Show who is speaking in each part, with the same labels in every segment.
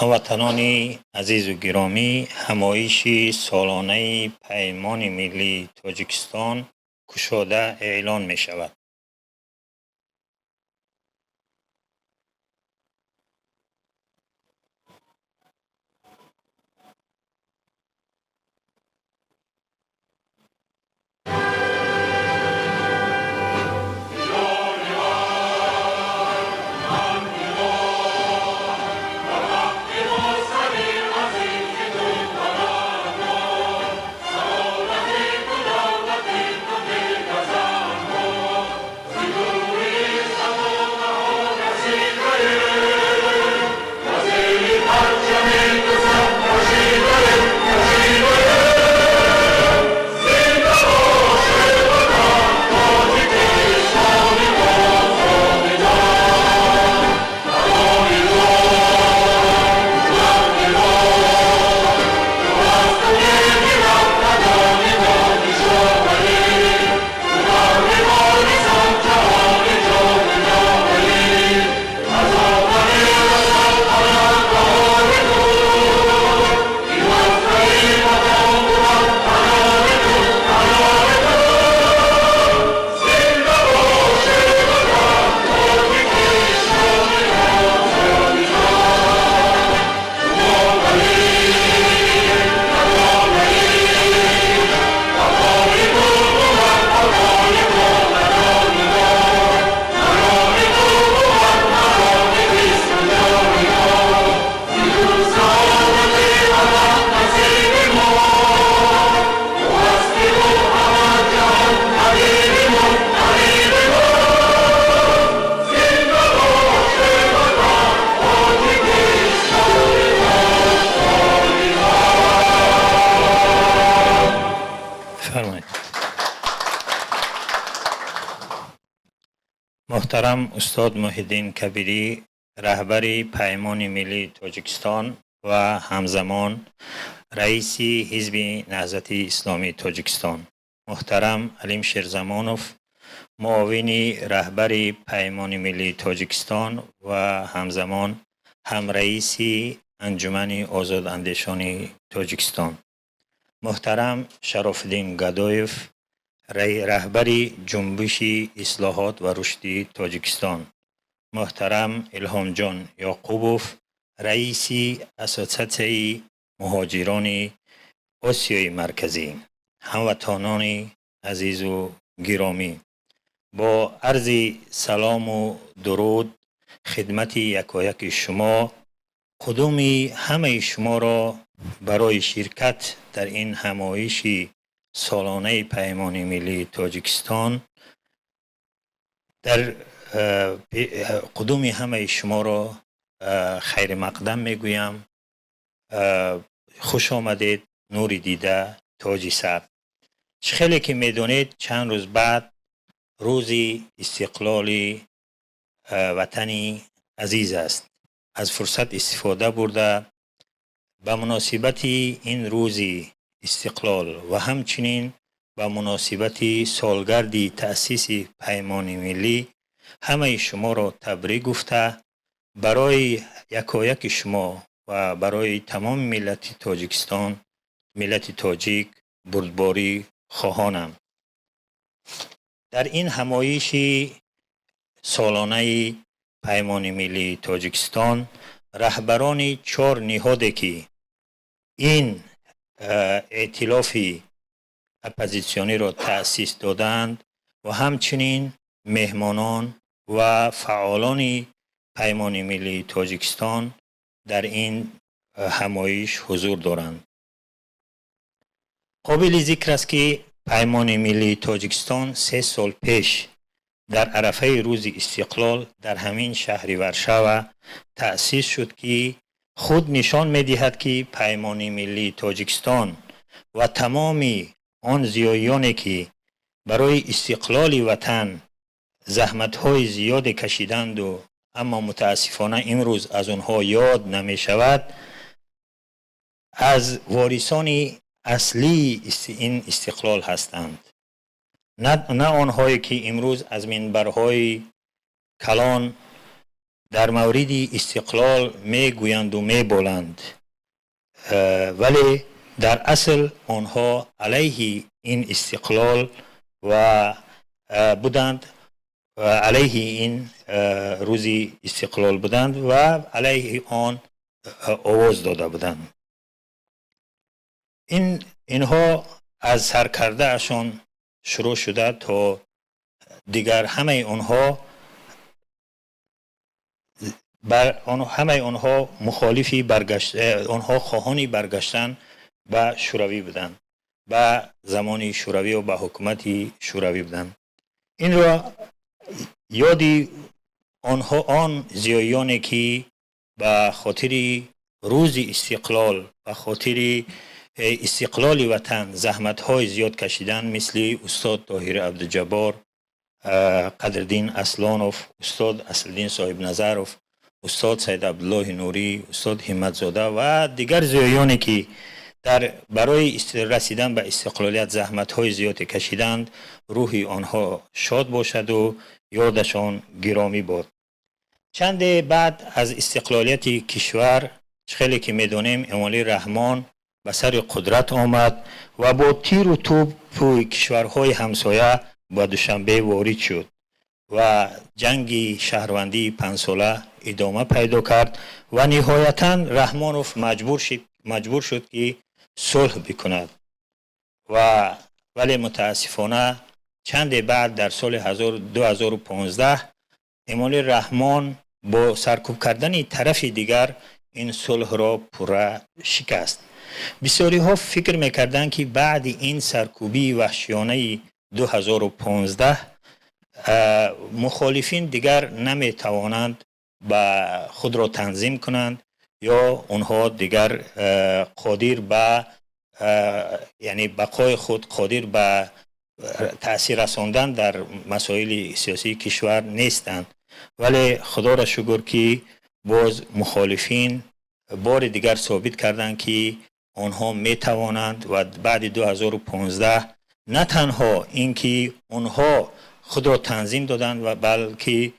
Speaker 1: Ҳамватанони азизу гиромӣ, ҳамоиши солонаи Паймони миллии Тоҷикистон кушода эълон мешавад. Бифармоед. Муҳтарам устод Муҳиддин Кабирӣ, раҳбари Паймони миллии Тоҷикистон ва ҳамзамон раиси Ҳизби Наҳзати Исломии Тоҷикистон, муҳтарам Алим Шерзамонов, муовини раҳбари Паймони миллии Тоҷикистон ва ҳамзамон ҳамраиси Анҷумани озодандешони Тоҷикистон, муҳтарам Шарофиддин Гадоев, раҳбари Ҷунбиши ислоҳот ва рушди Тоҷикистон, муҳтарам Илҳомҷон Ёқубов, раиси Ассотсиатсияи муҳоҷирони Осиёи Марказӣ, ҳамватанони азизу гиромӣ, бо арзи салому дуруд хидмати якояки шумо, қудуми ҳамаи шуморо барои ширкат дар ин ҳамоиши солонаи Паймони миллии Тоҷикистон дар қудуми ҳамаи шуморо хайримақдам мегӯям. Хуш омадед, нури дида, тоҷи сар. Чӣ хеле ки медонед, чанд рӯз баъд рӯзи истиқлоли ватани азиз аст. Аз фурсат истифода бурда, ба муносибати ин рӯзи истиқлол ва ҳамчунин ба муносибати солгарди таъсиси Паймони миллӣ ҳамаи шуморо табрик гуфта, барои якояки шумо ва барои тамоми миллати Тоҷикистон, миллати тоҷик бурдборӣ хоҳонам. Дар ин ҳамоиши солонаи Паймони миллии Тоҷикистон раҳбарони чор ниҳоде ки ин эътилофи оппозитсиониро таъсис додаанд ва ҳамчунин меҳмонон ва фаъолони Паймони миллии Тоҷикистон дар ин ҳамоиш ҳузур доранд. Қобили зикр аст, ки Паймони миллии Тоҷикистон 3 сол пеш дар арафаи рӯзи истиқлол дар ҳамин шаҳри Варшава таъсис шуд, ки худ нишон медиҳад, ки Паймони миллии Тоҷикистон ва тамоми он зиёиёне ки барои истиқлоли ватан заҳматҳои зиёде кашиданду, аммо мутаассифона имрӯз аз онҳо ёд намешавад, аз ворисони аслии ин истиқлол ҳастанд, на онҳое ки имрӯз аз минбарҳои калон Дар мавриди истиқлол мегӯянду меболанд, вале дар асл онҳо алайҳи ин истиқлол ва буданд, алайҳи ин рӯзи истиқлол буданд ва алайҳи он овоз дода буданд. Инҳо аз саркардаашон шурӯъ шуда то дигар ҳамаи онҳо ҳамаи онҳо мухолифи баргашт, онҳо хоҳони баргаштан ба Шӯравӣ буданд, ба замони Шӯравӣ ва ба ҳукумати Шӯравӣ буданд. Инро ёди онҳо, он зиёиёне ки ба хотири рӯзи истиқлол, ба хотири истиқлоли ватан заҳматҳои зиёд кашиданд, мисли устод Тоҳир Абдуҷаббор, Қадриддин Аслонов, устод Аслиддин Соҳибназаров, устод Саид Абдуллоҳи Нурӣ, устод Ҳимматзода ва дигар зиёиёне ки дар барои расидан ба истиқлолият заҳматҳои зиёде кашиданд, рӯҳи онҳо шод бошаду ёдашон гиромӣ бод. Чанде баъд аз истиқлолияти кишвар, хеле ки медонем, Эмомалӣ Раҳмон ба сари қудрат омад ва бо тиру тӯпи кишварҳои ҳамсоя ба Душанбе ворид шуд ва ҷанги шаҳрвандии панҷсола идома пайдо кард ва ниҳоятан Раҳмонов маҷбур шуд, ки сулҳ бикунад. Ва вале мутаассифона чанде баъд, дар соли 2015, Эмомалӣ Раҳмон бо саркӯб кардани тарафи дигар ин сулҳро пурра шикаст. Бисёриҳо фикр мекарданд, ки баъди ин саркӯбии ваҳшиёнаи 2015 мухолифин дигар наметавонанд ба худро танзим кунанд ё онҳо дигар қодир ба, яъне бақои худ, қодир ба таъсир расондан дар масоили сиёсии кишвар нестанд. Вале худоро шукр, ки боз мухолифин бори дигар собит карданд, ки онҳо метавонанд ва баъди 2015 на танҳо ин ки онҳо худро танзим доданд ва балки,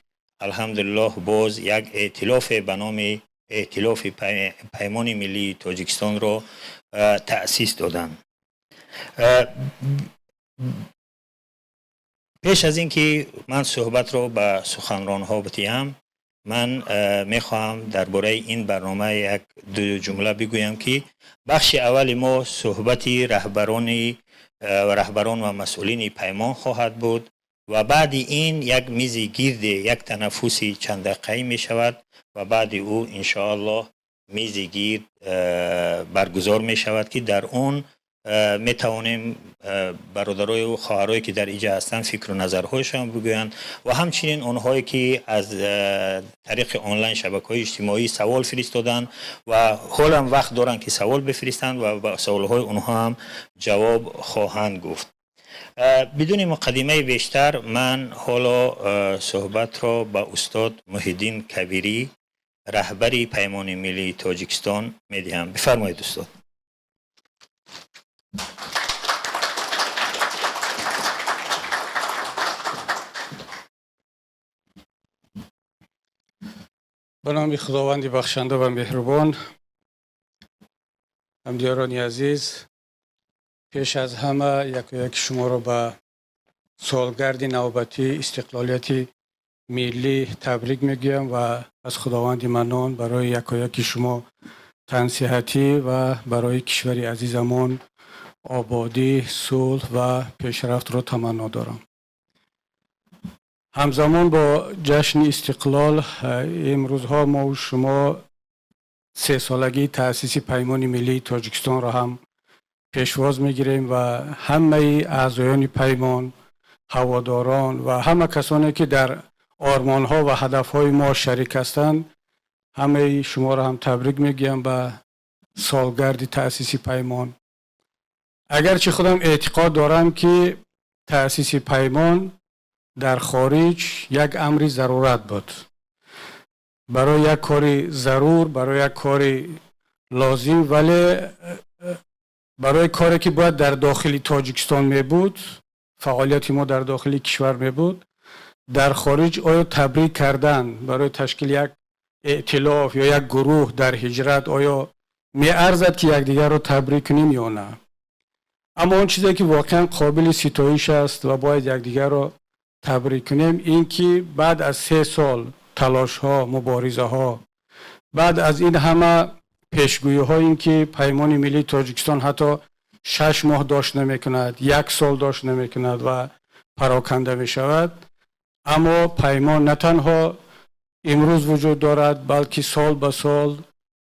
Speaker 1: алҳамдулиллоҳ, боз як эътилофе ба номи Эътилофи Паймони Миллии Тоҷикистонро таъсис доданд. Пеш аз ин ки ман суҳбатро ба суханронҳо бидиҳам, ман мехоҳам дар бораи ин барнома як ду ҷумла бигӯям, ки бахши аввали мо суҳбати раҳбарон ва масъулини паймон хоҳад буд ва баъди ин як мизи гирде, як танаффуси чанддақиқаӣ мешавад ва баъди ӯ, иншоаллоҳ, мизи гирд баргузор мешавад, ки дар он метавонем бародарою хоҳарое ки дар инҷа ҳастанд, фикру назарҳояшон бигӯянд ва ҳамчунин онҳое ки аз тариқи онлайн шабакаҳои иҷтимоӣ савол фиристоданд ва ҳолам вақт доранд, ки савол бифиристанд ва ба саволҳои онҳо ҳам ҷавоб хоҳанд гуфт. Бидуни муқаддимаи бештар ман ҳоло суҳбатро ба устод Муҳиддин Кабирӣ, раҳбари Паймони Миллии Тоҷикистон, медиҳам. Бифармоед, устод.
Speaker 2: Ба номи Худованди бахшанда ва меҳрубон. Ҳамдиёрони азиз, пеш аз ҳама якояки шуморо ба солгарди навбатии истиқлолияти миллӣ табрик мегӯям ва аз Худованди Маннон барои якояки шумо тансиҳатӣ ва барои кишвари азизамон ободӣ, сулҳ ва пешрафтро таманно дорам. Ҳамзамон бо ҷашни истиқлол имрӯзҳо мову шумо сесолагии таъсиси Паймони Миллии Тоҷикистонро ҳам пешвоз мегирем ва ҳамаи аъзоёни паймон, ҳаводорон ва ҳама касоне ки дар ормонҳо ва ҳадафҳои мо шарик ҳастанд, ҳамаи шуморо ҳам табрик мегӯям ба солгарди таъсиси паймон. Агарчи худам эътиқод дорам, ки таъсиси паймон дар хориҷ як амри зарурат буд, барои як кори зарур, барои як кори лозим, вале барои коре ки бояд дар дохили Тоҷикистон мебуд, фаъолияти мо дар дохили кишвар мебуд, дар хориҷ оё табрик кардан барои ташкили як эътилоф ё як гурӯҳ дар ҳиҷрат оё меарзад, ки якдигарро табрик кунем ё на. Аммо он чизе, ки воқеан қобили ситоиш аст ва бояд якдигарро табрик кунем, ин ки баъд аз 3 сол талошҳо, муборизаҳо, баъд аз ин ҳама пешгӯиҳо, ин ки Паймони миллии Тоҷикистон ҳатто 6 моҳ дошт намекунад, як сол дошт намекунад ва пароканда мешавад, аммо паймон на танҳо имрӯз вуҷуд дорад, балки сол ба сол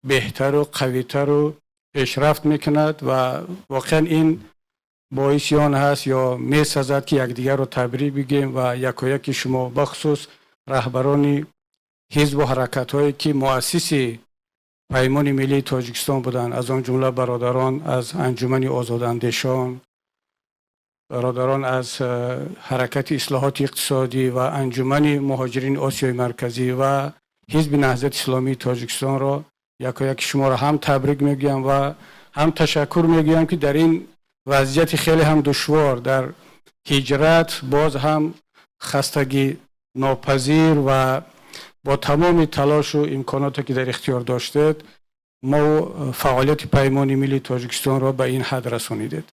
Speaker 2: беҳтару қавитару пешрафт мекунад ва воқеан ин боиси он ҳаст ё месазад, ки якдигарро табрик бигӯем ва якояки шумо, бахусус раҳбарони ҳизбу ҳаракатҳое, ки муассиси Паймони миллии Тоҷикистон буданд, аз он ҷумла бародарон аз Анҷумани озодандешон, бародарон аз Ҳаракати ислоҳоти иқтисодӣ ва Анҷумани муҳоҷирини Осиёи Марказӣ ва Ҳизби Наҳзати Исломии Тоҷикистонро якояки шуморо ҳам табрик мегӯям ва ҳам ташаккур мегӯям, ки дар ин вазъияти хеле ҳам душвор дар ҳиҷрат боз ҳам хастагӣ нопазир ва бо тамоми талошу имконоте, ки дар ихтиёр доштед, мо фаъолияти Паймони миллии Тоҷикистонро ба ин ҳад расонидед.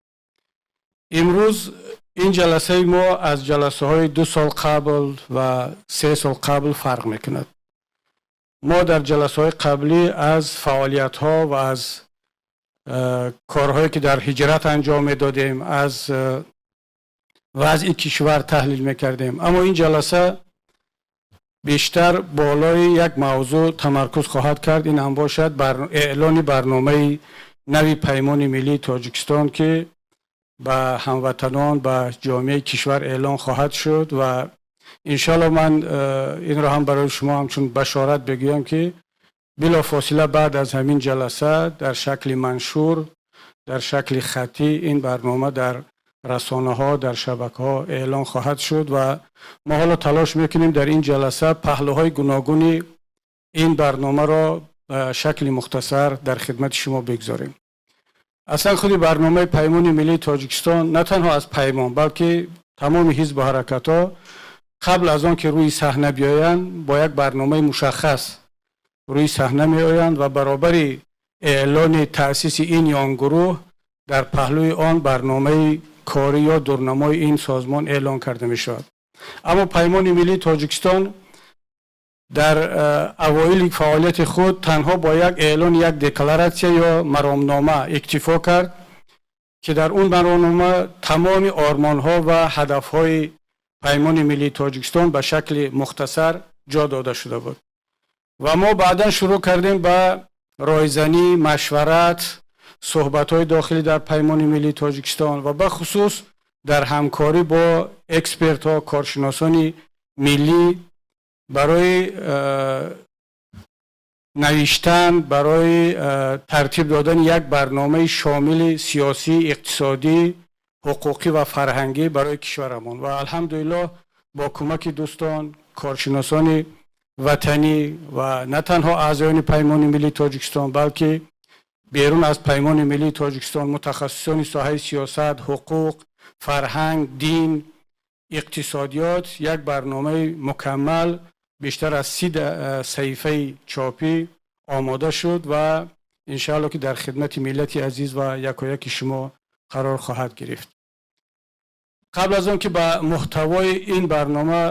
Speaker 2: Имрӯз ин ҷаласаи мо аз ҷаласаҳои 2 сол қабл ва 3 сол қабл фарқ мекунад. Мо дар ҷаласаҳои қаблӣ аз фаъолиятҳо ва аз корҳое, ки дар ҳиҷрат анҷом медодем, аз вазъи кишвар таҳлил мекардем, аммо ин ҷаласа бештар болои як мавзӯъ тамаркуз хоҳад кард. Ин ҳам бошад эълони барномаи нави Паймони миллии Тоҷикистон, ки ба ҳамватанон, ба ҷомеаи кишвар эълон хоҳад шуд. Ва иншоалло ман инро ҳам барои шумо ҳамчун башорат бигӯям, ки билофосила баъд аз ҳамин ҷаласа дар шакли маншур, дар шакли хаттӣ ин барнома дар расонаҳо, дар шабакаҳо эълон хоҳад шуд. Ва мо ҳоло талош мекунем дар ин ҷаласа паҳлӯҳои гуногуни ин барномаро ба шакли мухтасар дар хидмати шумо бигзорем. Аслан худи барномаи Паймони миллии Тоҷикистон на танҳо аз паймон, балки тамоми ҳизбу ҳаракатҳо қабл аз он ки рӯи саҳна биёянд, бо як барномаи мушаххас рӯи саҳна меоянд ва баробари эълони таъсиси ин ё он гурӯҳ дар паҳлӯи он барномаи корӣ ё дурнамои ин созмон эълон карда мешавад. Аммо Паймони миллии Тоҷикистон дар авоили фаъолияти худ танҳо бо як эълони як декларатсия ё маромнома иктифо кард, ки дар он маромнома тамоми ормонҳо ва ҳадафҳои Паймони миллии Тоҷикистон ба шакли мухтасар ҷо дода шуда буд. Ва мо баъдан шурӯъ кардем ба ройзанӣ, машварат, суҳбатҳои дохилӣ дар Паймони миллии Тоҷикистон ва бахусус дар ҳамкорӣ бо экспертҳо, коршиносони миллӣ барои навиштан, барои тартиб додани як барномаи шомили сиёсӣ, иқтисодӣ, ҳуқуқӣ ва фарҳангӣ барои кишварамон. Ва алҳамдулиллоҳ, бо кӯмаки дӯстон, коршиносони ватанӣ ва на танҳо аъзоёни Паймони миллии Тоҷикистон, балки берун аз Паймони миллии Тоҷикистон, мутахассисони соҳаи сиёсат, ҳуқуқ, фарҳанг, дин, иқтисодиёт, як барномаи мукаммал бештар аз 30 саҳифаи чопӣ омода шуд ва иншаалло ки дар хидмати миллати азиз ва якояки шумо қарор хоҳад гирифт. Қабл аз он ки ба муҳтавои ин барнома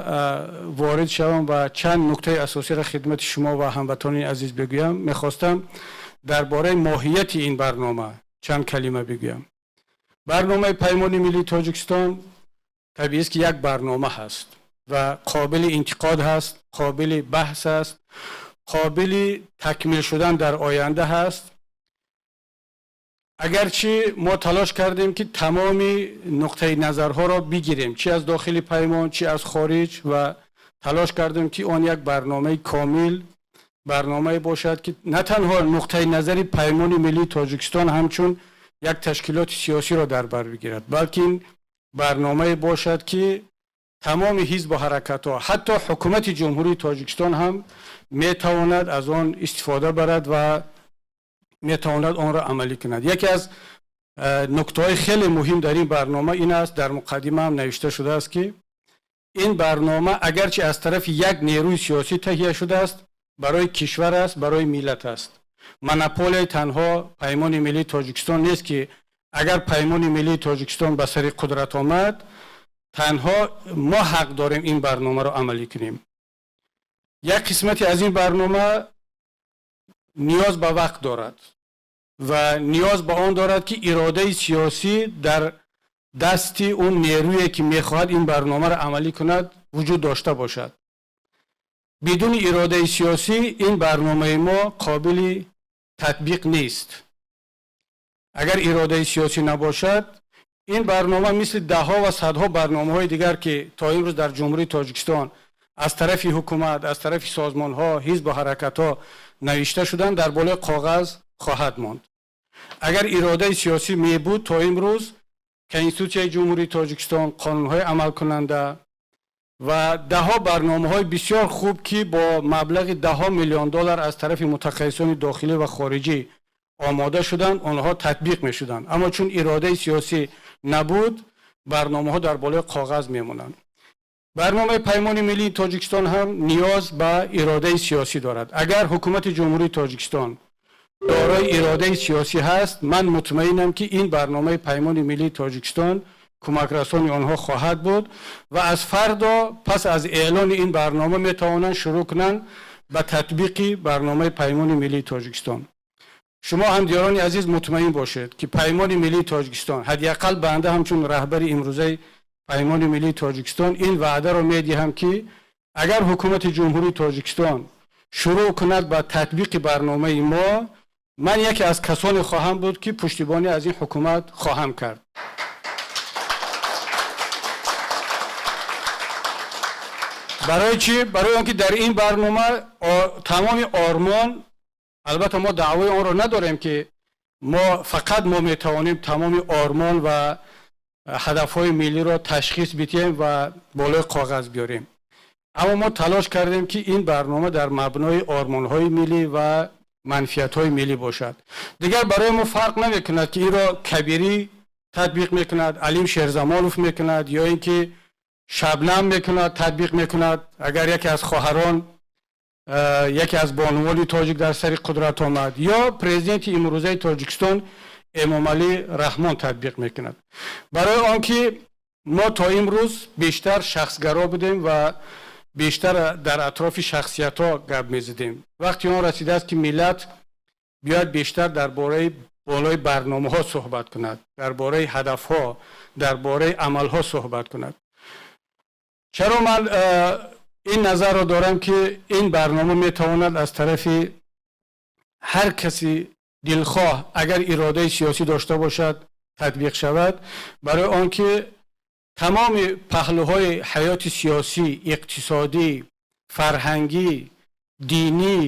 Speaker 2: ворид шавам ва чанд нуктаи асосиро хидмати шумо ва ҳамватанони азиз бигӯям, мехостам дар бораи моҳияти ин барнома чанд калима бигӯям. Барномаи Паймони миллии Тоҷикистон табиист, ки як барнома ҳаст ва қобили интиқод ҳаст, қобили баҳс аст, қобили такмил шудан дар оянда ҳаст. Агарчи мо талош кардем, ки тамоми нуқтаи назарҳоро бигирем, чи аз дохили паймон, чи аз хориҷ, ва талош кардем, ки он як барномаи комил, барномае бошад, ки на танҳо нуқтаи назари Паймони миллии Тоҷикистон ҳамчун як ташкилоти сиёсиро дар бар бигирад, балки ин барномае бошад, ки тамоми ҳизбу ҳаракатҳо, ҳатто ҳукумати Ҷумҳурии Тоҷикистон ҳам метавонад аз он истифода барад ва метавонад онро амалӣ кунад. Яке аз нуктаҳои хеле муҳим дар ин барнома ин аст, дар муқаддима ҳам навишта шудааст, ки ин барнома агарчи аз тарафи як нерӯи сиёсӣ таҳия шудааст. барои кишвар аст, барои миллат аст. Монополияи танҳо Паймони миллии Тоҷикистон нест, ки агар Паймони миллии Тоҷикистон ба сари қудрат омад, танҳо мо ҳақ дорем ин барномаро амалӣ кунем. Як қисмати аз ин барнома ниёз ба вақт дорад ва ниёз ба он дорад, ки иродаи сиёсӣ дар дасти он нерӯе, ки мехоҳад ин барномаро амалӣ кунад, вуҷуд дошта бошад. Бидуни иродаи сиёсӣ ин барномаи мо қобили татбиқ нест. Агар иродаи сиёсӣ набошад, ин барнома мисли даҳҳо ва садҳо барномаҳои дигар, ки то имрӯз дар Ҷумҳурии Тоҷикистон аз тарафи ҳукумат, аз тарафи созмонҳо, ҳизбу ҳаракатҳо навишта шуданд, дар болои коғаз хоҳад монд. Агар иродаи сиёсӣ мебуд, то имрӯз Конститутсияи Ҷумҳурии Тоҷикистон, қонунҳои амалкунанда ва даҳҳо барномаҳои бисёр хуб, ки бо маблағи даҳҳо миллион доллар аз тарафи мутахассисони дохилӣ ва хориҷӣ омода шуданд, онҳо татбиқ мешуданд. Аммо чун иродаи сиёсӣ набуд, барномаҳо дар болои коғаз мемонанд. Барномаи Паймони миллии Тоҷикистон ҳам ниёз ба иродаи сиёсӣ дорад. Агар ҳукумати Ҷумҳурии Тоҷикистон дорои иродаи сиёсӣ ҳаст, ман мутмаинам, ки ин барномаи Паймони миллии Тоҷикистон кӯмакрасони онҳо хоҳад буд ва аз фардо пас аз эълони ин барнома метавонанд шурӯъ кунанд ба татбиқи барномаи Паймони миллии Тоҷикистон. Шумо, ҳамдиёрони азиз, мутмаин бошед, ки Паймони миллии Тоҷикистон, ҳадди ақал банда ҳамчун раҳбари имрӯзаи Паймони миллии Тоҷикистон, ин ваъдаро медиҳам, ки агар ҳукумати Ҷумҳурии Тоҷикистон шурӯъ кунад ба татбиқи барномаи мо, ман яке аз касоне хоҳам буд, ки пуштибонӣ аз ин ҳукумат хоҳам кард. Барои чӣ? Барои он ки дар ин барнома тамоми ормон, албатта мо даъвои онро надорем, ки мо фақат мо метавонем тамоми ормон ва ҳадафҳои миллиро ташхис бидиҳем ва болои коғаз биёрем, аммо мо талош кардем, ки ин барнома дар мабнои ормонҳои миллӣ ва манфиатҳои миллӣ бошад. Дигар барои мо фарқ намекунад, ки инро Кабирӣ татбиқ мекунад, Алим Шерзамонов мекунад ё ин ки Шабнам мекунад, татбиқ мекунад. Агар яке аз хоҳарон, яке аз бонувони тоҷик дар сари қудрат омад ё президенти имрӯзаи Тоҷикистон Эмомалӣ Раҳмон татбиқ мекунад. Барои он ки мо то имрӯз бештар шахсгаро будем ва бештар дар атрофи шахсиятҳо гап мезадем. Вақти он расидааст, ки миллат биёяд бештар дар бораи болои барномаҳо суҳбат кунад, дар бораи ҳадафҳо, дар бораи амалҳо суҳбат кунад. Чаро ман ин назарро дорам, ки ин барнома метавонад аз тарафи ҳар каси дилхоҳ, агар иродаи сиёсӣ дошта бошад, татбиқ шавад? Барои он ки тамоми паҳлӯҳои ҳаёти сиёсӣ, иқтисодӣ, фарҳангӣ, динӣ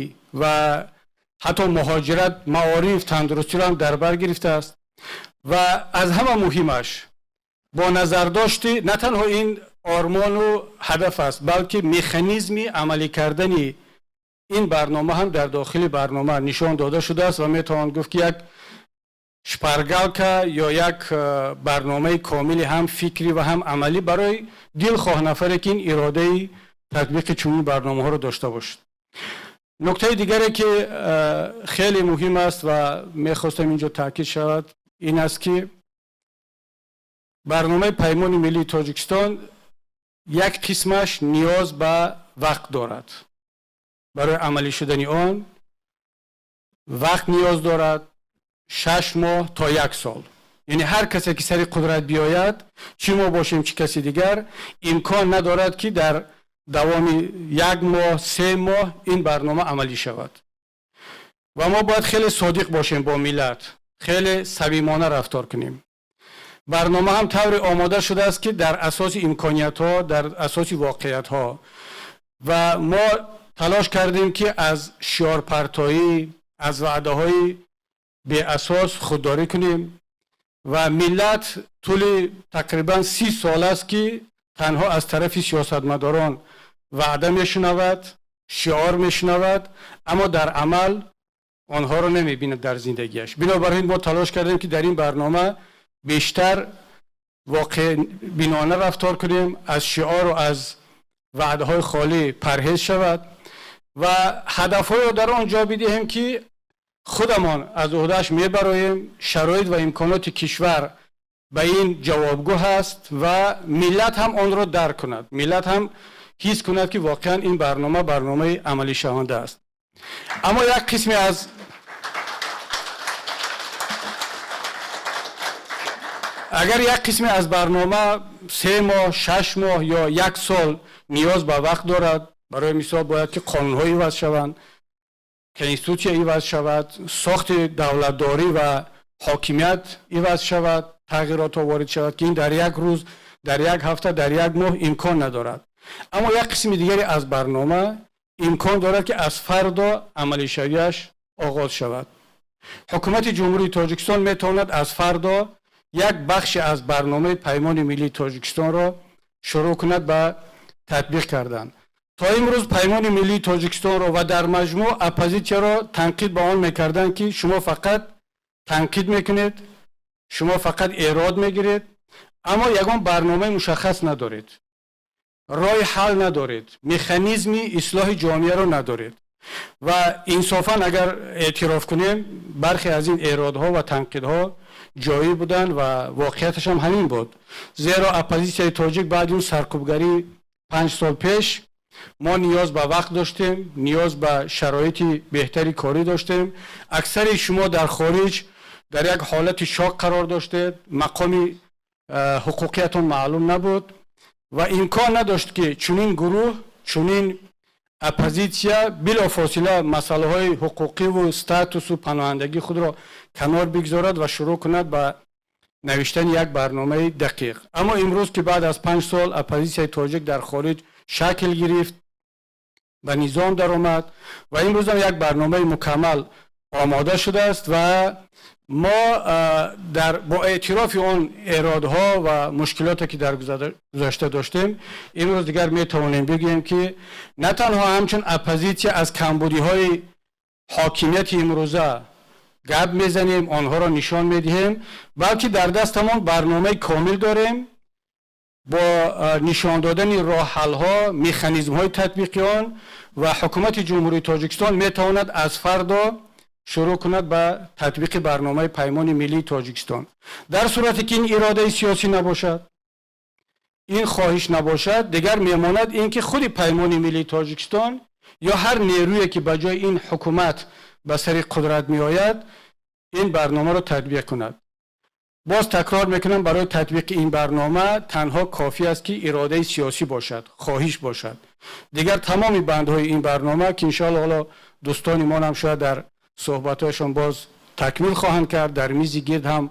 Speaker 2: ва ҳатто муҳоҷират, маориф, тандурустиро ҳам дар бар гирифтааст. Ва аз ҳама муҳимаш, бо назардошти на танҳо ин ормону ҳадаф аст, балки механизми амалӣ кардани ин барнома ҳам дар дохили барнома нишон дода шудааст ва метавон гуфт, ки як шпаргалка ё як барномаи комили ҳам фикрӣ ва ҳам амалӣ барои дилхоҳ нафаре, ки ин иродаи татбиқи чунин барномаҳоро дошта бошад. Нуктаи дигаре, ки хеле муҳим аст ва мехостам инҷо таъкид шавад, ин аст, ки барномаи Паймони миллии Тоҷикистон як қисмаш ниёз ба вақт дорад. Барои амалӣ шудани он вақт ниёз дорад, 6 моҳ то як сол. Яъне ҳар касе, ки сари қудрат биёяд, чӣ мо бошем, чӣ каси дигар, имкон надорад, ки дар давоми як моҳ, 3 моҳ ин барнома амалӣ шавад. Ва мо бояд хеле содиқ бошем бо миллат, хеле самимона рафтор кунем. Барнома ҳам тавре омода шудааст, ки дар асоси имкониятҳо, дар асоси воқеиятҳо, ва мо талош кардем, ки аз шиорпартоӣ, аз ваъдаҳои беасос худдорӣ кунем. Ва миллат тӯли тақрибан 30 сол аст, ки танҳо аз тарафи сиёсатмадорон ваъда мешунавад, шиор мешунавад, аммо дар амал онҳоро намебинад дар зиндагиаш. Бинобар ин мо талош кардем, ки дар ин барнома бештар воқеъбинона рафтор кунем, аз шиору аз ваъдаҳои холӣ парҳез шавад. Ва ҳадафҳоеро дар он ҷо бидиҳем, ки худамон аз уҳдааш мебароем, шароит ва имконоти кишвар ба ин ҷавобгӯ ҳаст ва миллат ҳам онро дарк кунад, миллат ҳам ҳис кунад, ки воқеан ин барнома барномаи амалишаванда аст. Аммо як қисме аз агар як қисме аз барнома 3 моҳ, 6 моҳ ё як сол ниёз ба вақт дорад, барои мисол, бояд ки қонунҳо иваз шаванд, конститутсия иваз шавад, сохти давлатдорӣ ва ҳокимият иваз шавад, тағйиротҳо ворид шавад, ки ин дар як рӯз, дар як ҳафта, дар як моҳ имкон надорад. Аммо як қисми дигаре аз барнома имкон дорад, ки аз фардо амалишавиаш оғоз шавад. Ҳукумати Ҷумҳурии Тоҷикистон метавонад аз фардо як бахши аз барномаи Паймони миллии Тоҷикистонро шурӯъ кунад ба татбиқ кардан. То имрӯз Паймони миллии Тоҷикистонро ва дар маҷмӯъ оппозитсияро танқид ба он мекарданд, ки шумо фақат танқид мекунед, шумо фақат эрод мегиред, аммо ягон барномаи мушаххас надоред, роҳи ҳал надоред, механизми ислоҳи ҷомеаро надоред. Ва инсофан агар эътироф кунем, бархе аз ин эродҳо ва танқидҳо ҷоӣ буданд ва воқеияташ ҳам ҳамин буд, зеро оппозитсияи тоҷик баъди он саркӯбгарӣ 5 сол пеш мо ниёз ба вақт доштем, ниёз ба шароити беҳтари корӣ доштем. Аксари шумо дар хориҷ дар як ҳолати шок қарор доштед, мақоми ҳуқуқиятон маълум набуд ва имкон надошт, ки чунин гурӯҳ, чунин оппозитсия билофосила масъалаҳои ҳуқуқиву статусу паноҳандагии худро канор бигзорад ва шурӯъ кунад ба навиштани як барномаи дақиқ. Аммо имрӯз, ки баъд аз 5 сол оппозитсияи тоҷик дар хориҷ шакл гирифт, ба низом даромад ва имрӯзам як барномаи мукаммал омода шудааст ва мо дар бо эътирофи он эродҳо ва мушкилоте, ки дар гузашта доштем, имрӯз дигар метавонем бигӯем, ки на танҳо ҳамчун оппозитсия аз камбудиҳои ҳокимияти имрӯза гап мезанем, онҳоро нишон медиҳем, балки дар дастамон барномаи комил дорем бо нишон додани роҳҳалҳо, механизмҳои татбиқи он, ва Ҳукумати Ҷумҳурии Тоҷикистон метавонад аз фардо шурӯъ кунад ба татбиқи барномаи Паймони миллии Тоҷикистон. Дар сурате ки ин иродаи сиёсӣ набошад, ин хоҳиш набошад, дигар мемонад ин ки худи Паймони миллии Тоҷикистон ё ҳар нерӯе, ки ба ҷои ин ҳукумат ба сари қудрат меояд, ин барномаро татбиқ кунад. Боз такрор мекунам, барои татбиқи ин барнома танҳо кофӣ аст, ки иродаи сиёсӣ бошад, хоҳиш бошад. Дигар тамоми бандҳои ин барнома, ки иншоалло ҳоло дӯстони мо ҳам шояд дар суҳбатҳояшон боз такмил хоҳанд кард, дар мизи гирд ҳам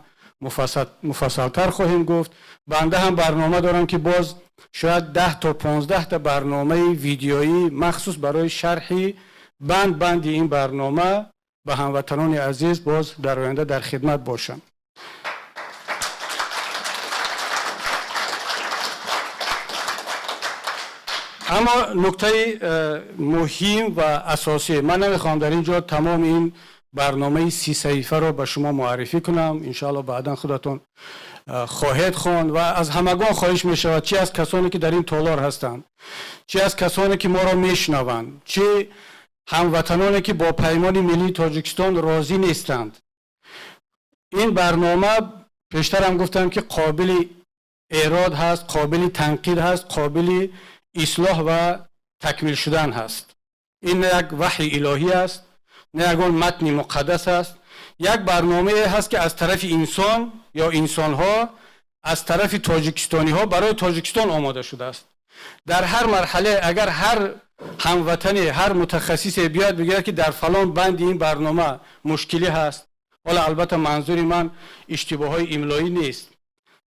Speaker 2: муфассалтар хоҳем гуфт. Банда ҳам барнома дорам, ки боз шояд 10 то 15 та барномаи видеоӣ махсус барои шарҳи банд банди ин барнома ба ҳамватанони азиз боз дар оянда дар хидмат бошам. Аммо нуктаи муҳим ва асосӣ, ман намехоҳам дар ин ҷо тамоми ин барномаи 30 саҳифаро ба шумо муаррифӣ кунам. Иншоалло баъдан худатон хоҳед хонд. Ва аз ҳамагон хоҳиш мешавад, чи аз касоне, ки дар ин толор ҳастанд, чи аз касоне, ки моро мешунаванд, чи ҳамватаноне, ки бо Паймони миллии Тоҷикистон розӣ нестанд, ин барнома, пештарам гуфтам, ки қобили эрод ҳаст, қобили танқид ҳаст, қобили ислоҳ ва такмил шудан ҳаст. Ин на як ваҳйи илоҳӣ аст, на ягон матни муқаддас аст. Як барномае ҳаст, ки аз тарафи инсон ё инсонҳо, аз тарафи тоҷикистониҳо барои Тоҷикистон омода шудааст. Дар ҳар марҳале агар ҳар ҳамватане, ҳар мутахассисе биёяд, бигӯяд, ки дар фалон банди ин барнома мушкилӣ ҳаст, ҳоло албатта манзури ман иштибоҳҳои имлоӣ нест,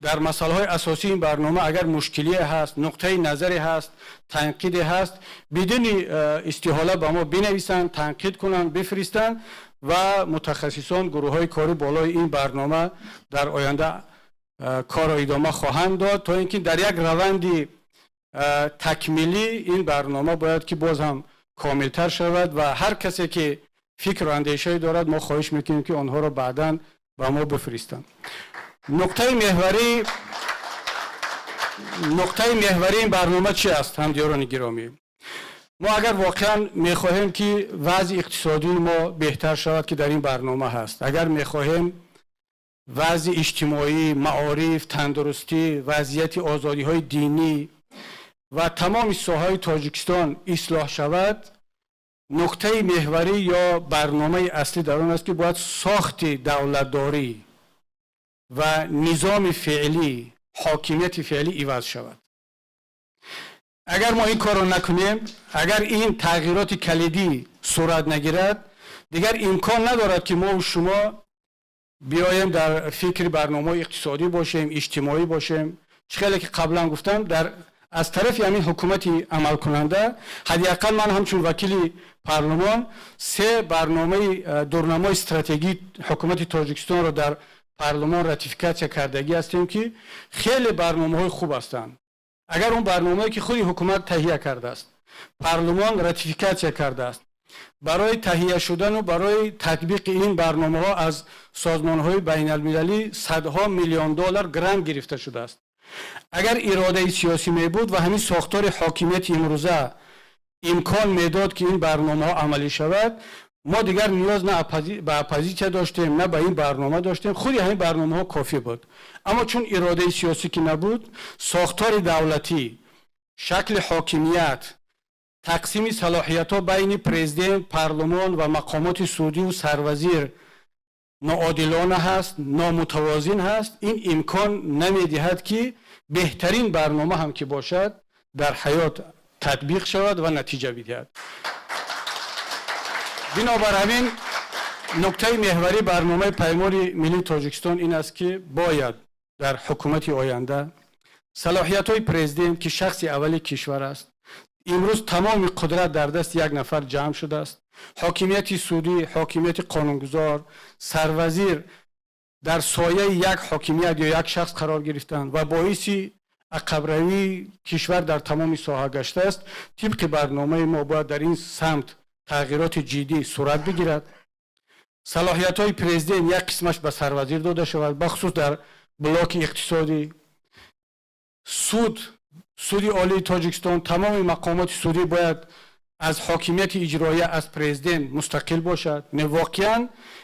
Speaker 2: дар масъалаҳои асосии ин барнома агар мушкилие ҳаст, нуқтаи назаре ҳаст, танқиде ҳаст, бидуни истиҳола ба мо бинависанд, танқид кунанд, бифиристанд ва мутахассисон, гурӯҳҳои корӣ болои ин барнома дар оянда корро идома хоҳанд дод, то ин ки дар як раванди такмилӣ ин барнома бояд ки боз ҳам комилтар шавад. Ва ҳар касе, ки фикру андешае дорад, мо хоҳиш мекунем, ки онҳоро баъдан ба мо бифиристанд. Нуқтаи меҳварии ин барнома чи аст, ҳамдиёрони гиромӣ? Мо агар воқеан мехоҳем, ки вазъи иқтисодии мо беҳтар шавад, ки дар ин барнома ҳаст, агар мехоҳем вазъи иҷтимоӣ, маориф, тандурустӣ, вазъияти озодиҳои динӣ ва тамоми соҳаҳои Тоҷикистон ислоҳ шавад, нуқтаи меҳварӣ ё барномаи аслӣ дар он аст, ки бояд сохти давлатдорӣ ва низоми феълӣ, ҳокимияти феълӣ иваз шавад. Агар мо ин корро накунем, агар ин тағйироти калидӣ сурат нагирад, дигар имкон надорад, ки мову шумо биёем дар фикри барномаҳои иқтисодӣ бошем, иҷтимоӣ бошем. Чӣ хеле ки қаблан гуфтам, дар аз тарафи ҳамин ҳукумати амалкунанда ҳадди ақал ман ҳамчун вакили парлумон се барномаи дурнамои стратегии ҳукумати Тоҷикистонро дар парлумон ратификатсия кардагӣ ҳастем, ки хеле барномаҳои хуб ҳастанд. Агар он барномае, ки худи ҳукумат таҳия кардааст, парлумон ратификатсия кардааст, барои таҳия шудану барои татбиқи ин барномаҳо аз созмонҳои байналмилалӣ садҳо миллион доллар грант гирифта шудааст, агар иродаи сиёсӣ мебуд ва ҳамин сохтори ҳокимияти имрӯза имкон медод, ки ин барномаҳо амалӣ шавад, мо дигар ниёз на ба оппозитсия доштем, на ба ин барнома доштем, худи ҳамин барномаҳо кофӣ буд. Аммо чун иродаи сиёсӣ ки набуд, сохтори давлатӣ, шакли ҳокимият, тақсими салоҳиятҳо байни президент, парлумон ва мақомоти судиву сарвазир ноодилона ҳаст, номутавозин ҳаст. Ин имкон намедиҳад, ки беҳтарин барнома ҳам ки бошад, дар ҳаёт татбиқ шавад ва натиҷа бидиҳад. Бинобар ҳамин, нуктаи меҳварии барномаи Паймони миллии Тоҷикистон ин аст, ки бояд дар ҳукумати оянда салоҳиятҳои президент, ки шахси аввали кишвар аст, имрӯз тамоми қудрат дар дасти як нафар ҷамъ шудааст, ҳокимияти судӣ, ҳокимияти қонунгузор, сарвазир дар сояи як ҳокимият ё як шахс қарор гирифтанд ва боиси ақабравии кишвар дар тамоми соҳа гаштааст. Тибқи барномаи мо бояд дар ин самт тағйироти ҷиддӣ сурат бигирад. Салоҳиятҳои президент як қисмаш ба сарвазир дода шавад, бахусус дар блоки иқтисодӣ. Суд, Суди Олии Тоҷикистон, тамоми мақомоти судӣ бояд аз ҳокимияти иҷроия, аз президент мустақил бошад, не воқеан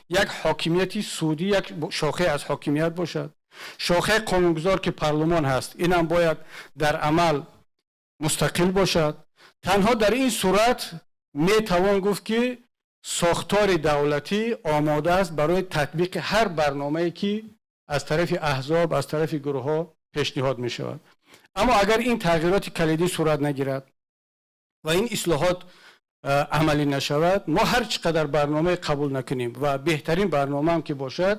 Speaker 2: як ҳокимияти судӣ, як шохае аз ҳокимият бошад. Шохаи қонунгузор, ки парлумон ҳаст, инам бояд дар амал мустақил бошад. Танҳо дар ин сурат метавон гуфт, ки сохтори давлатӣ омода аст барои татбиқи ҳар барномае, ки аз тарафи аҳзоб, аз тарафи гурӯҳҳо пешниҳод мешавад. Аммо агар ин тағйироти калидӣ сурат нагирад ва ин ислоҳот амалӣ нашавад, мо ҳар чӣ қадар барномае қабул накунем ва беҳтарин барномаам ки бошад,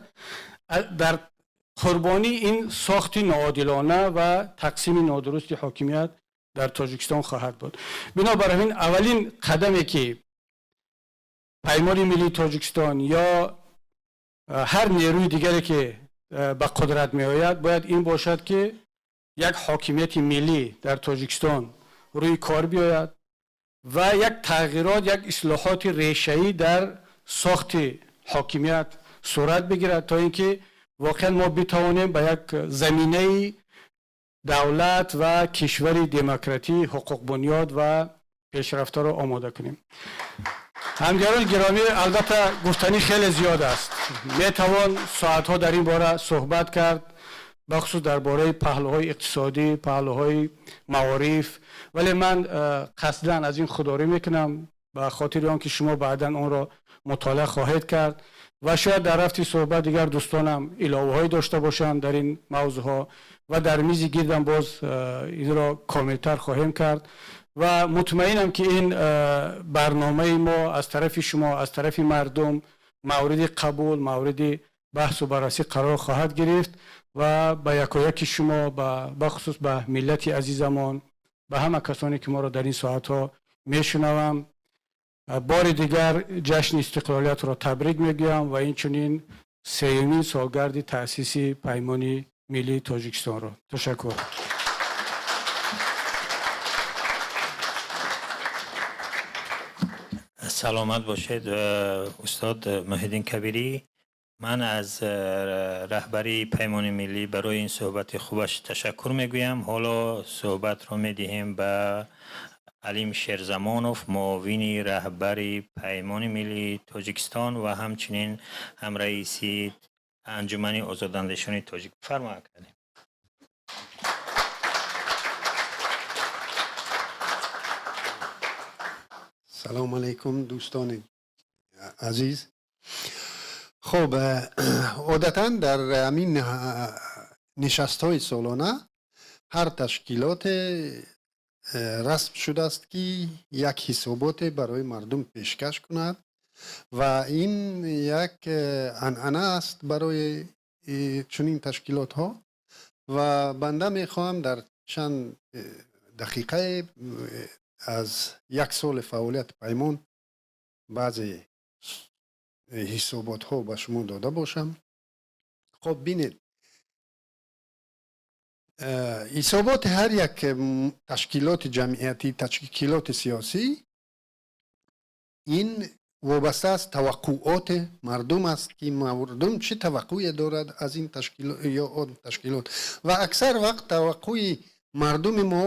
Speaker 2: дар қурбонии ин сохти ноодилона ва тақсими нодурусти ҳокимият дар Тоҷикистон хоҳад буд. Бинобар ҳамин, аввалин қадаме, ки Паймони миллии Тоҷикистон ё ҳар нерӯи дигаре, ки ба қудрат меояд, бояд ин бошад, ки як ҳокимияти миллӣ дар Тоҷикистон рӯи кор биёяд ва як тағйирот, як ислоҳоти решаӣ дар сохти ҳокимият сурат бигирад, то ин ки воқеан мо битавонем ба як заминаи давлат ва кишвари демократӣ, ҳуқуқбунёд ва пешрафтаро омода кунем. Ҳамдиёрони гиромӣ, албатта, гуфтанӣ хеле зиёд аст, метавон соатҳо дар ин бора суҳбат кард, бахусус дар бораи паҳлӯҳои иқтисодӣ, паҳлӯҳои маориф, вале ман қасдан аз ин худдорӣ мекунам ба хотири он ки шумо баъдан онро мутолиа хоҳед кард ва шояд дар рафти суҳбат дигар дӯстонам иловаҳое дошта бошанд дар ин мавзӯъҳо ва дар мизи гирдам боз инро комилтар хоҳем кард. Ва мутмаинам, ки ин барномаи мо аз тарафи шумо, аз тарафи мардум мавриди қабул, мавриди баҳсу баррасӣ қарор хоҳад гирифт ва ба якояки шумо, бахусус ба миллати азизамон, ба ҳама касоне, ки моро дар ин соатҳо мешунаванд, бори дигар ҷашни истиқлолиятро табрик мегӯям ва инчунин сеюмин солгарди таъсиси Паймони миллии Тоҷикистонро. Ташаккур.
Speaker 1: Саломат бошед, устод Муҳиддин Кабирӣ. Ман аз раҳбарии Паймони миллӣ барои ин суҳбати хубаш ташаккур мегӯям. Ҳоло суҳбатро медиҳем ба Алим Шерзамонов, муовини раҳбари Паймони миллии Тоҷикистон ва ҳамчунин ҳамраиси Анҷумани озодандешони тоҷик. Фармо, Алим.
Speaker 3: Салом алейкум, дӯстони азиз. Хуб, одатан дар ҳамин нишастҳои солона ҳар ташкилоте расм шудааст, ки як ҳисоботе барои мардум пешкаш кунад ва ин як анъана аст барои чунин ташкилотҳо. Ва банда мехоҳам дар чанд дақиқае аз як соли фаъолияти Паймон баъзе ҳисоботҳо ба шумо дода бошам. Хоб, бинед, ҳисоботи ҳар як ташкилоти ҷамъиятӣ, ташкилоти сиёсӣ ин вобаста аз таваққуоти мардум аст, ки мардум чӣ таваққуе дорад аз ин ташкилот ё он ташкилот. Ва аксар вақт таваққуи мардуми мо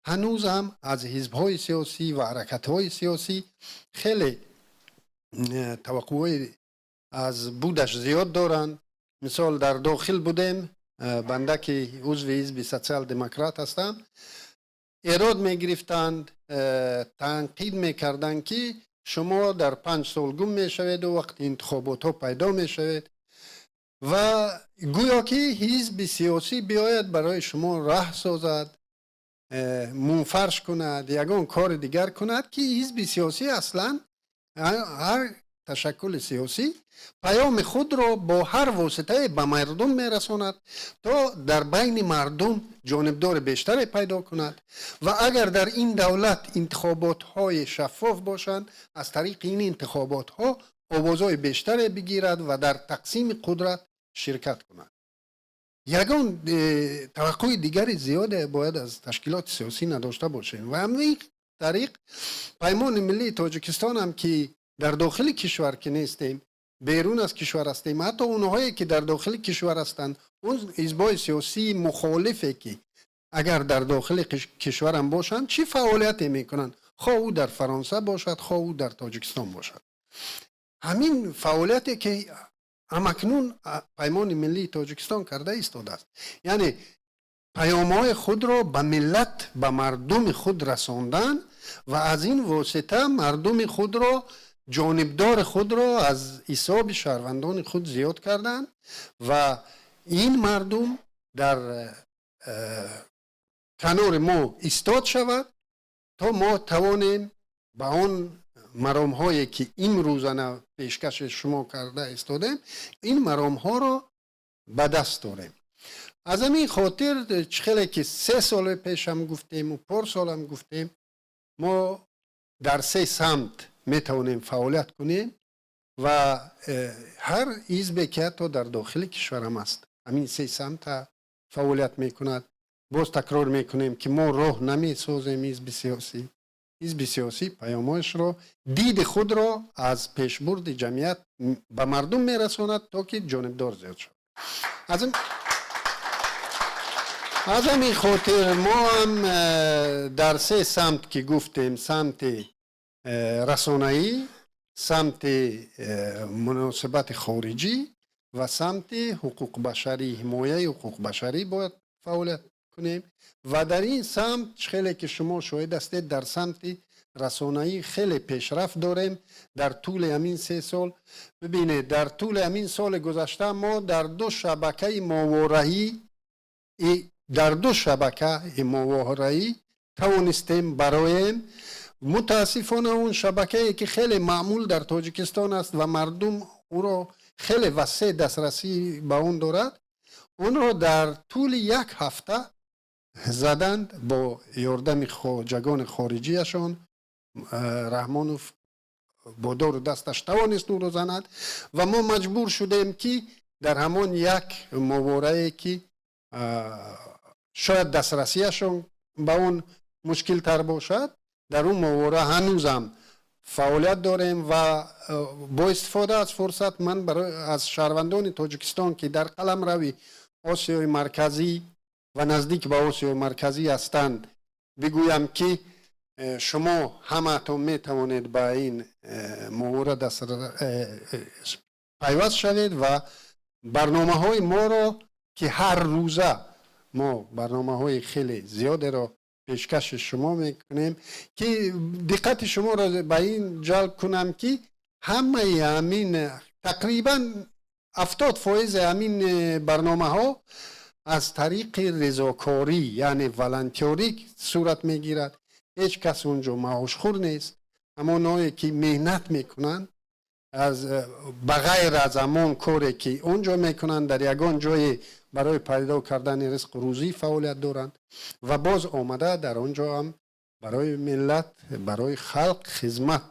Speaker 3: ҳанӯз ҳам аз ҳизбҳои сиёсӣ ва ҳаракатҳои сиёсӣ хеле таваққуҳои аз будаш зиёд доранд. Мисол, дар дохил будем, банда ки узви ҳизби Социал-демократ ҳастам, эрод мегирифтанд, танқид мекарданд, ки шумо дар 5 сол гум мешаведу вақти интихоботҳо пайдо мешавед ва гӯё ки ҳизби сиёсӣ биёяд, барои шумо раҳ созад, мӯфарш кунад, ягон кори дигар кунад, ки ҳизби сиёсӣ аслан, ҳар ташаккули сиёсӣ паёми худро бо ҳар воситае ба мардум мерасонад, то дар байни мардум ҷонибдори бештаре пайдо кунад. Ва агар дар ин давлат интихоботҳои шаффоф бошанд, аз тариқи ин интихоботҳо овозҳои бештаре бигирад ва дар тақсими қудрат ширкат кунад. Ягон таваққуи дигари зиёде бояд аз ташкилоти сиёсӣ надошта бошем. Ва ҳамин тариқ Паймони миллии Тоҷикистон ҳам, ки дар дохили кишвар ки нестем, берун аз кишвар ҳастем, ҳатто онҳое ки дар дохили кишвар ҳастанд, он ҳизбҳои сиёсии мухолифе ки агар дар дохили кишварам бошанд, чӣ фаъолияте мекунанд, хоҳ ӯ дар Фаронса бошад, хоҳ ӯ дар Тоҷикистон бошад, ҳамин фаъолияте ки ҳамакнун Паймони миллии Тоҷикистон карда истодааст, яъне паёмҳои худро ба миллат, ба мардуми худ расондан ва аз ин восита мардуми худро, ҷонибдори худро аз ҳисоби шаҳрвандони худ зиёд карданд ва ин мардум дар канори мо истод шавад, то мо тавонем ба он маромҳое ки имрӯзана пешкаши шумо карда истодем, ин маромҳоро ба даст дорем. Аз ҳамин хотир, чӣ хеле ки 3 соли пешам гуфтему порсолам гуфтем, мо дар се самт метавонем фаъолият кунем ва ҳар ҳизбе ки ҳатто дар дохили кишварам аст, ҳамин се самта фаъолият мекунад. Боз такрор мекунем, ки мо роҳ намесозем. Ҳизби сиёсӣ, ҳизби сиёсӣ паёмҳояшро, диди худро аз пешбурди ҷамъият ба мардум мерасонад, то ки ҷонибдор зиёд шавад. Аз ҳамин хотир мо ҳам дар се самт ки гуфтем: самти расонаӣ, самти муносибати хориҷӣ ва самти ҳуқуқбашарӣ, ҳимояи ҳуқуқбашарӣ бояд фаъолият кунем. Ва дар ин самт, хеле ки шумо шоҳид ҳастед, дар самти расонаӣ хеле пешрафт дорем дар тӯли ҳамин 3 сол. Бибинед, дар тӯли ҳамин соли гузашта мо дар ду шабакаи мовораӣ, дар ду шабакаи мовораӣ тавонистем бароем. Мутаассифона, он шабакае ки хеле маъмул дар Тоҷикистон аст ва мардум ӯро хеле васеъ дастрасӣ ба он дорад, онро дар тӯли як ҳафта заданд бо ёрдами хоҷагони хориҷиашон. Раҳмонов бо дору дасташ тавонист ӯро занад ва мо маҷбур шудем, ки дар ҳамон як моворае ки шояд дастрасиашон ба он мушкилтар бошад, дар он мовора ҳанӯзам фаъолият дорем. Ва бо истифода аз фурсат ман аз шаҳрвандони Тоҷикистон, ки дар қаламрави Осиёи Марказӣ ва наздик ба Осиёи Марказӣ ҳастанд, бигӯям, ки Шумо ҳамаатон метавонед ба ин моҳвора пайваст шавед ва барномаҳои моро, ки ҳар рӯза мо барномаҳои хеле зиёдеро пешкаши шумо мекунем, ки диққати шуморо ба ин ҷалб кунам, ки ҳамаи ҳамин тақрибан 70 фоизи ҳамин барномаҳо аз тариқи резокорӣ, яъне волонтёрӣ сурат мегирад. Ҳеҷ кас унҷо маошхӯр нест. Ҳамоное ки меҳнат мекунанд, аз ба ғайр аз ҳамон коре ки он ҷо мекунанд, дар ягон ҷое барои пайдо кардани ризқу рӯзӣ фаъолият доранд ва боз омада дар он ҷо ҳам барои миллат, барои халқ хизмат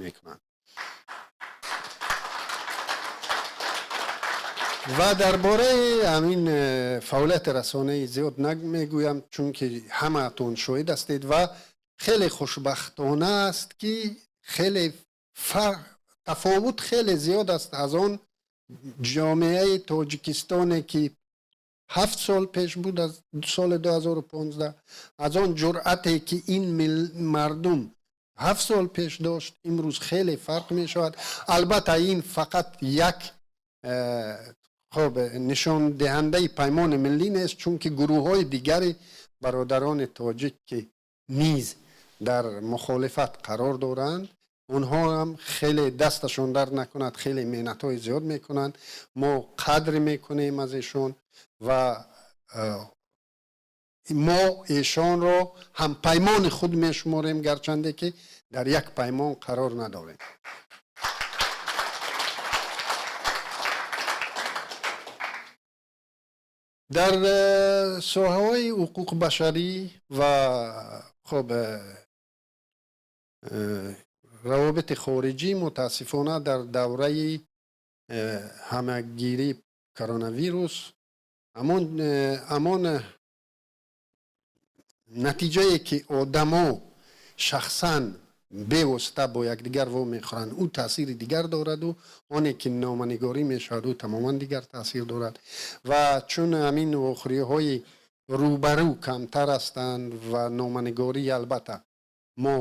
Speaker 3: мекунанд. Ва дар бораи ҳамин фаъолияти расонаи зиёд намегӯям, чунки ҳамаатон шоҳид ҳастед. Ва хеле хушбахтона аст, ки хеле фарқ, тафовут хеле зиёд аст аз он ҷомеаи Тоҷикистоне, ки 7 сол пеш буд, аз соли 2015. Аз он ҷуръате ки ин мардум 7 сол пеш дошт, имрӯз хеле фарқ мешавад. Албатта, ин фақат як хоб нишондиҳандаи Паймони Миллӣ нест, чунки гурӯҳҳои дигари бародарони тоҷик, ки низ дар мухолифат қарор доранд, онҳо ҳам хеле, дасташон дард накунад, хеле меҳнатҳои зиёд мекунанд. Мо қадр мекунем аз эшон ва мо эшонро ҳампаймони худ мешуморем, гарчанде ки дар як паймон қарор надорем. Дар соҳаҳои ҳуқуқи башарӣ ва хоб равобити хориҷӣ, мутаассифона, дар давраи ҳамагирии коронавирус ҳамон натиҷае ки одамо шахсан бевосита бо якдигар во мехӯранд, ӯ таъсири дигар дораду оне ки номанигорӣ мешавад, ӯ тамоман дигар таъсир дорад. Ва чун ҳамин вохӯриҳои рӯбарӯ камтар ҳастанд ва номанигорӣ, албатта, мо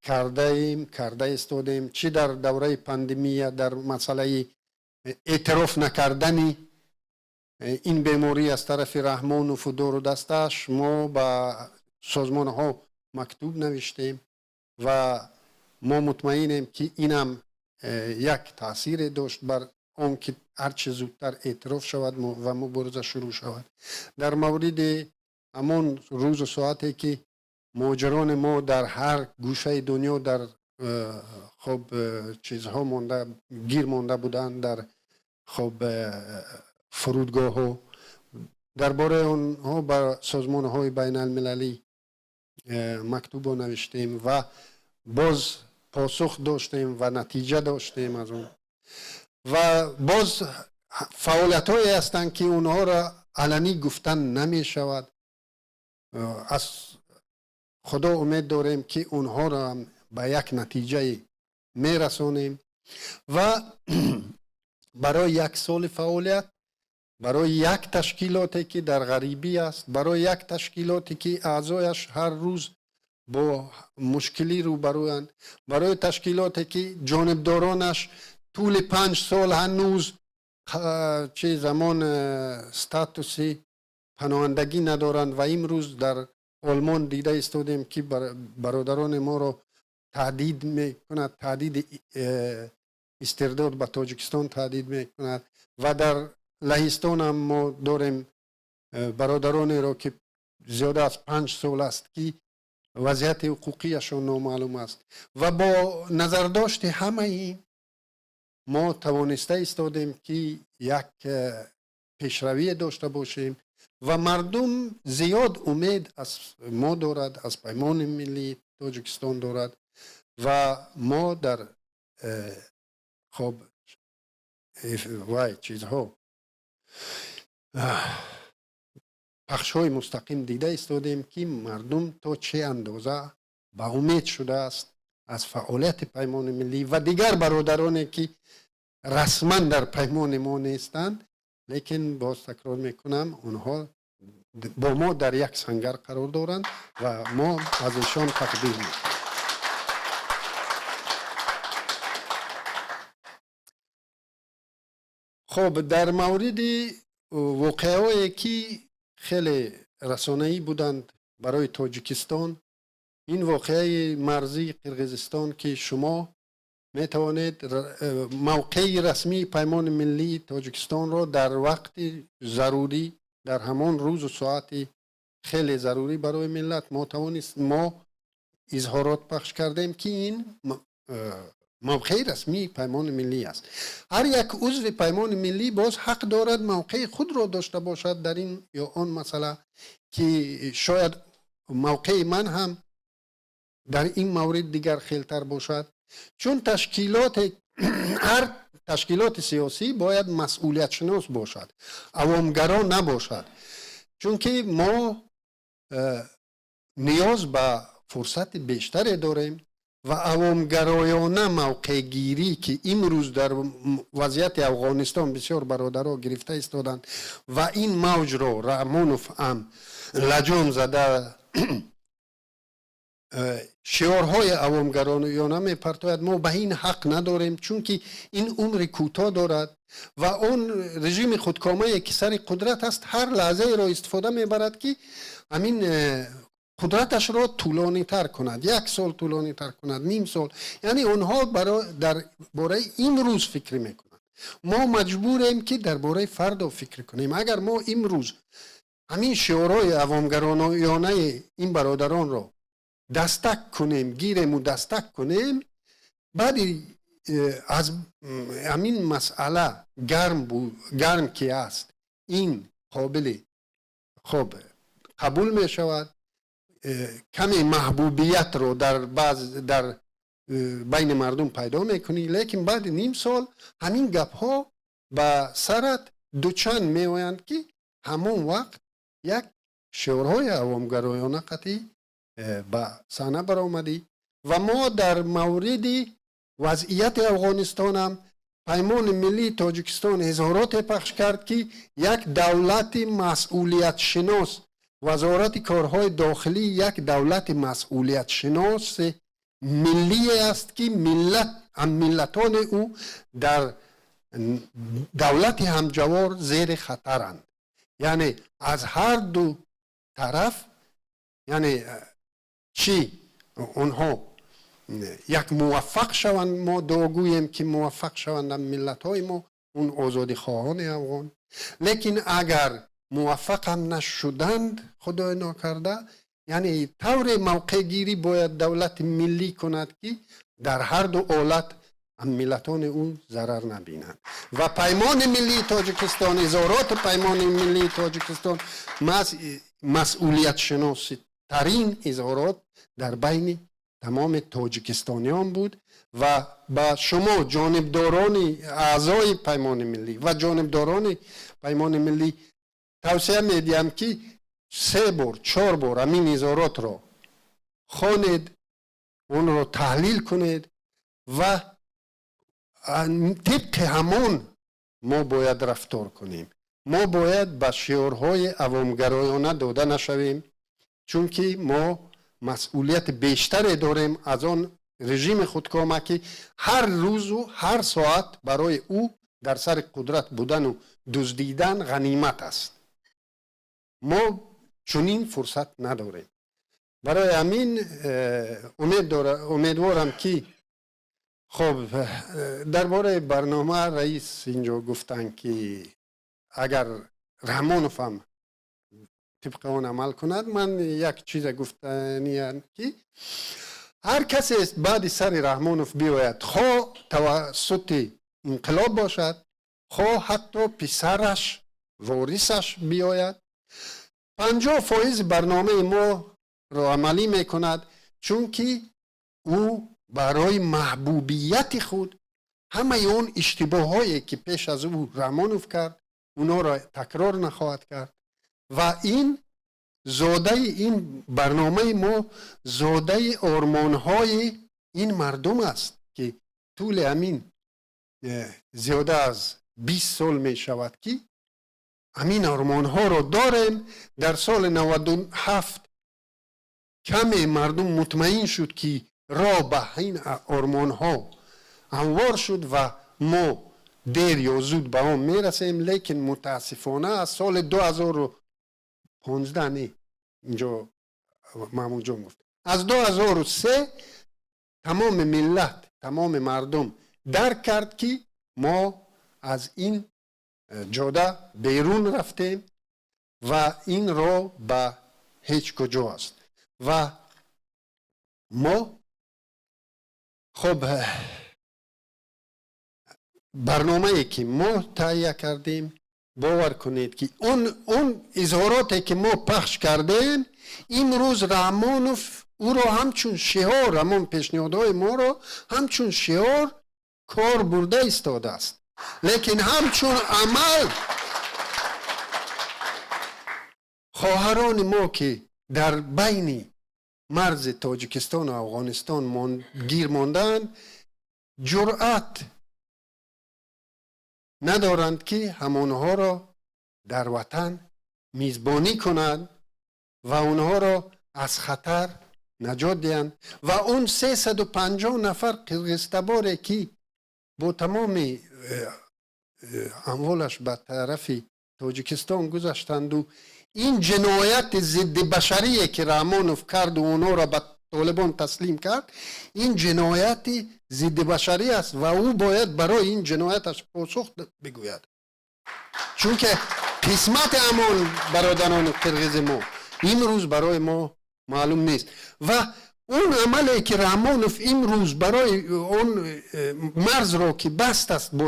Speaker 3: кардаем, карда истодем, чӣ дар давраи пандемия дар масъалаи эътироф накардани ин беморӣ аз тарафи Раҳмонову дору дастааш мо ба созмонҳо мактуб навиштем ва мо мутмаинем, ки инам як таъсире дошт бар он ки ҳарчи зудтар эътироф шавад ва мубориза шурӯъ шавад. Дар мавриди ҳамон рӯзу соате ки муҳоҷирони мо дар ҳар гӯшаи дунё дар хоб чизҳо монда, гир монда буданд дар хоб фурудгоҳҳо, дар бораи онҳо ба созмонҳои байналмилалӣ мактубо навиштем ва боз посух доштем ва натиҷа доштем аз он. Ва боз фаъолиятҳое ҳастанд, ки онҳоро аланӣ гуфтан намешавад. Аз Худо умед дорем, ки онҳоро ҳам ба як натиҷае мерасонем. Ва барои як соли фаъолият, барои як ташкилоте ки дар ғарибӣ аст, барои як ташкилоте ки аъзояш ҳар рӯз бо мушкилӣ рӯбарӯянд, барои ташкилоте ки ҷонибдоронаш тӯли 5 сол ҳанӯз чи замон статуси паноҳандагӣ надоранд ва имрӯз дар Олмон дида истодем, ки бародарони моро таҳдид мекунад, таҳдиди истирдод ба Тоҷикистон таҳдид мекунад. Ва дар Лаҳистон ҳам мо дорем бародаронеро, ки зиёда аз 5 сол аст, ки вазъияти ҳуқуқияшон номаълум аст. Ва бо назардошти ҳамаи ин мо тавониста истодем, ки як пешравие дошта бошем ва мардум зиёд умед аз мо дорад, аз Паймони Миллии Тоҷикистон дорад. Ва мо дар хоб вай чизҳо, пахшҳои мустақим дида истодем, ки мардум то чӣ андоза ба умед шудааст аз фаъолияти Паймони Миллӣ ва дигар бародароне ки расман дар паймони мо нестанд, лекин боз такрор мекунам, онҳо Бо мо дар як сангар қарор доранд ва мо аз эшон тақдир мекунем. Хуб, дар мавриди воқеаҳое ки хеле расонаӣ буданд барои Тоҷикистон, ин воқеаи марзии Қирғизистон, ки шумо метавонед мавқеи расмии Паймони миллии Тоҷикистонро дар вақти зарурӣ, дар ҳамон рӯзу соати хеле зарурӣ барои миллат, мо тавонист, мо изҳорот пахш кардем, ки ин мавқеи расмии Паймони миллӣ аст. Ҳар як узви Паймони миллӣ боз ҳақ дорад мавқеи худро дошта бошад дар ин ё он масъала, ки шояд мавқеи ман ҳам дар ин маврид дигар хелтар бошад, чун ташкилоте, ҳар ташкилоти сиёсӣ бояд масъулиятшинос бошад, авомгаро набошад, чунки мо ниёз ба фурсати бештаре дорем ва авомгароёна мавқеъгирӣ, ки имрӯз дар вазъияти Афғонистон бисёр бародаро гирифта истоданд ва ин мавҷро Раҳмонов ҳам лаҷом зада шиорҳои авомгароёна мепартояд, мо ба ин ҳақ надорем, чунки ин умри кӯтоҳ дорад ва он режими худкомае, ки сари қудрат аст, ҳар лаҳзаеро истифода мебарад, ки ҳамин қудраташро тӯлонитар кунад, як сол тӯлонитар кунад, ним сол. Яъне онҳо дар бораи имрӯз фикр мекунанд, мо маҷбурем, ки дар бораи фардо фикр кунем. Агар мо имрӯз ҳамин шиорҳои авомгароёнаи ин бародаронро дастак кунем, гирему дастак кунем, баъди аз ҳамин масъала гарм ки аст, ин қобили хоб қабул мешавад, каме маҳбубиятро дар баъз дар байни мардум пайдо мекунӣ, лекин баъди ним сол ҳамин гапҳо ба сарат дучанд меоянд, ки ҳамон вақт як шиорҳои авомгароёна қатъӣ ба саҳна баромадӣ. Ва мо дар мавриди вазъияти Афғонистонам Паймони миллии Тоҷикистон изҳороте пахш кард, ки як давлати масъулиятшинос, Вазорати корҳои дохилӣ як давлати масъулиятшиноси миллие аст, ки миллат, миллатони ӯ дар давлати ҳамҷавор зери хатаранд, яъне аз ҳар ду тараф, яъне чӣ онҳо як муваффақ шаванд, мо дуогӯем, ки муваффақ шаванд миллатҳои мо, он озодихоҳони афғон, лекин агар муваффақам нашуданд, худои нокарда, яъне тавре мавқеъгирӣ бояд давлати миллӣ кунад, ки дар ҳар ду ҳолат миллатони ӯ зарар набинанд. Ва Паймони миллии Тоҷикистон, изҳороти Паймони миллии Тоҷикистон масъулиятшиноситарин изҳорот дар байни тамоми тоҷикистониён буд. Ва ба шумо, ҷонибдорони аъзои Паймони миллӣ ва ҷонибдорони Паймони миллӣ, тавсия медиҳам, ки се бор, чор бор ҳамин изҳоротро хонед, онро таҳлил кунед ва тибқи ҳамон мо бояд рафтор кунем. Мо бояд ба шиорҳои авомгароёна дода нашавем, чунки мо масъулияти бештаре дорем аз он режими худкома, ки ҳар рӯзу ҳар соат барои ӯ дар сари қудрат будану дуздидан ғанимат аст. Мо чунин фурсат надорем. Барои ҳамин умедворам, ки хоб, дар бораи барнома раис инҷо гуфтанд, ки агар Раҳмонов ҳам тибқи он амал кунад. Ман як чизе гуфтаниям, ки ҳар касе баъди сари Раҳмонов биёяд, хо тавассути инқилоб бошад, хо ҳатто писараш, ворисаш биёяд, 50% барномаи моро амалӣ мекунад, чунки ӯ барои маҳбубияти худ ҳамаи он иштибоҳҳое, ки пеш аз ӯ Раҳмонов кард, онҳоро такрор нахоҳад кард. Ва ин зодаи ин барномаи мо зодаи ормонҳои ин мардум аст, ки тӯли ҳамин зиёда аз 20 сол мешавад, ки ҳамин ормонҳоро дорем. Дар соли 97 каме мардум мутмаин шуд, ки роҳ ба ин ормонҳо ҳамвор шуд ва мо дер ё зуд ба он мерасем. Лекин мутаассифона аз соли 2015, не, инҷо Маҳмудҷон гуфт, аз 2003 тамоми миллат, тамоми мардум дарк кард, ки мо аз ин ҷода берун рафтем ва ин роҳ ба ҳеҷ куҷо аст. Ва мо хуб, барномае ки мо таҳия кардем, бовар кунед, ки он изҳороте ки мо пахш кардем, имрӯз Раҳмонов ӯро ҳамчун шиор, ҳамон пешниҳодҳои моро ҳамчун шиор кор бурда истодааст, лекин ҳамчун амал хоҳарони мо, ки дар байни марзи Тоҷикистону Афғонистон гир мондаанд, ҷуръат надоранд, ки ҳамонҳоро дар ватан мизбонӣ кунанд ва онҳоро аз хатар наҷот диҳанд. Ва он 350 нафар қирғизтаборе, ки бо тамоми амволаш ба тарафи Тоҷикистон гузаштанду ин ҷинояти зидди башарие, ки Раҳмонов карду онҳоро ба Толибон таслим кард, ин ҷинояти зидди башарӣ аст ва ӯ бояд барои ин ҷинояташ посух бигӯяд, чунки қисмати ҳамон бародарони қирғизи мо имрӯз барои мо маълум нест. Ва он амале, ки Раҳмонов имрӯз барои он марзро, ки баст аст бо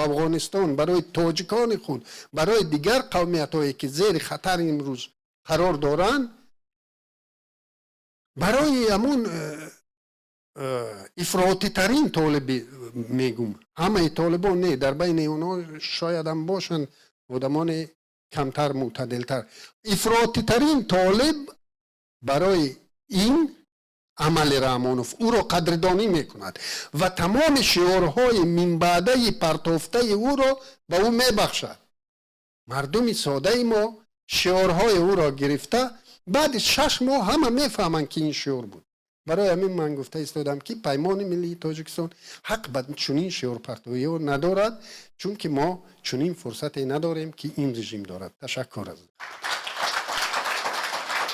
Speaker 3: Афғонистон, барои тоҷикони худ, барои дигар қавмиятҳое, ки зери хатар имрӯз қарор доранд, барои ҳамон ифротитарин толиби мегум, ҳамаи толибон не, дар байни онҳо шоядам бошанд одамони камтар мӯътадилтар, ифротитарин толиб барои ин амали Раҳмонов ӯро қадрдонӣ мекунад ва тамоми шиорҳои минбаъдаи партофтаи ӯро ба ӯ мебахшад. Мардуми содаи мо шиорҳои ӯро гирифта, баъди 6 моҳ ҳама мефаҳманд, ки ин шиор буд. Барои ҳамин ман гуфта истодам, ки Паймони миллии Тоҷикистон ҳақ ба чунин шиорпартоиҳо надорад, чунки мо чунин фурсате надорем, ки ин режим дорад. Ташаккур аз